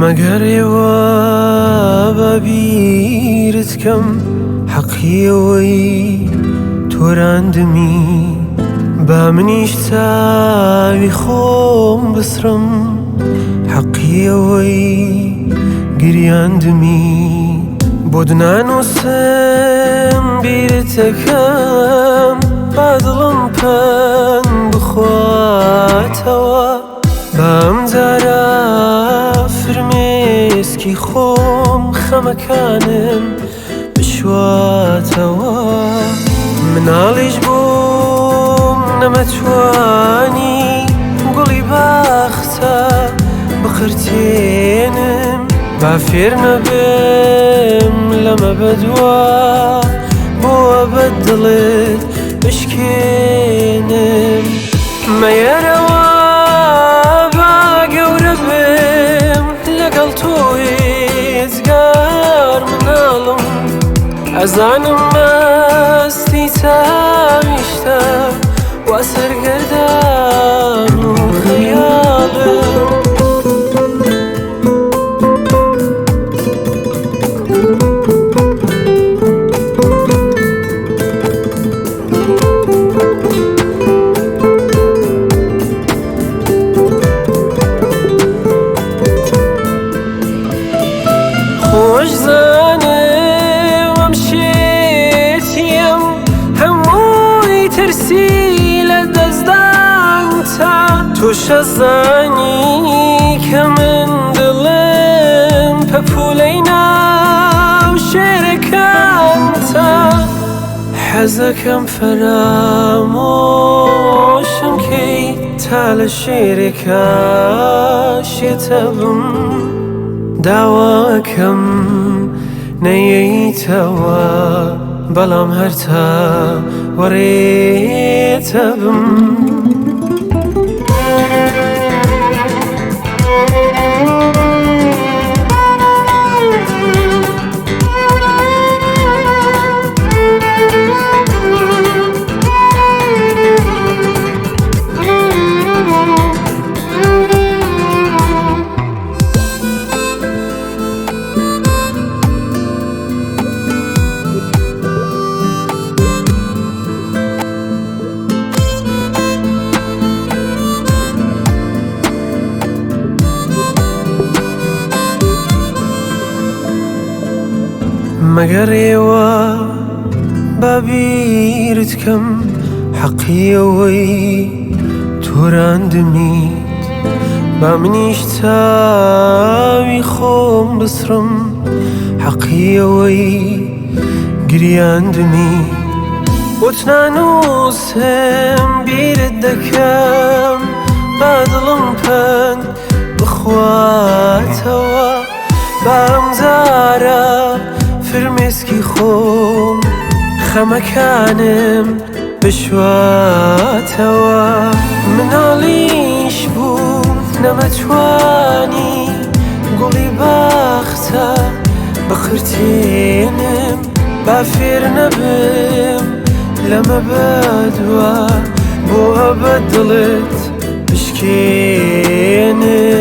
مەگەڕێوە بە بیرت کەم حەقی ئەوەی تۆراندمی با منیش چاوی خۆم بسڕم حەقی ئەوەی گریاندمی بۆت نانووسم بیرت دەکەم با دڵم پەند بخواتەوە بەم جارە فرمێسکی خۆم خەمەکانم بشواتەوە مناڵیش بووم نەمەتوانی گوڵی باخچە بقرتێنم با فێر نەبم لەمە بەدوا بۆ ئەبەد دڵت بشکێنم مەیەرەوە با گەورە بم لەگەڵ تۆ ئێجگار مناڵم ئەزانم مەستی چاویشتە وا سەرگەردان و خەیاڵم. خۆش زانم ئەم شێتیم هەمووی ترسی لە دەستدانتە تۆش ئەزانی کە من دڵم پەپوولەی ناو شێرەکانتە حەزەکەم فەرامۆشم کەی تا لە شێرێکا شێتە بم داواکەم نەیەیتەوە بەڵام هەر تا وەڕێتە بم. مەگەڕێوە با بیرت کەم حەقی ئەوەی تۆراندمیت با منیش چاوی خۆم بسڕم حەقی ئەوەی گریاندمی بۆت نانووسم بیرت دەکەم با دڵم پەند بخواتەوە با ئەم جارە فرمێسکی خۆم خەمەکانم بشواتەوە مناڵیش بووم نەمەتوانی گوڵی باخچە بقرتێنم با فێر نەبم لەمە بەدوا بۆ ئەبەد دڵت بشکێنم.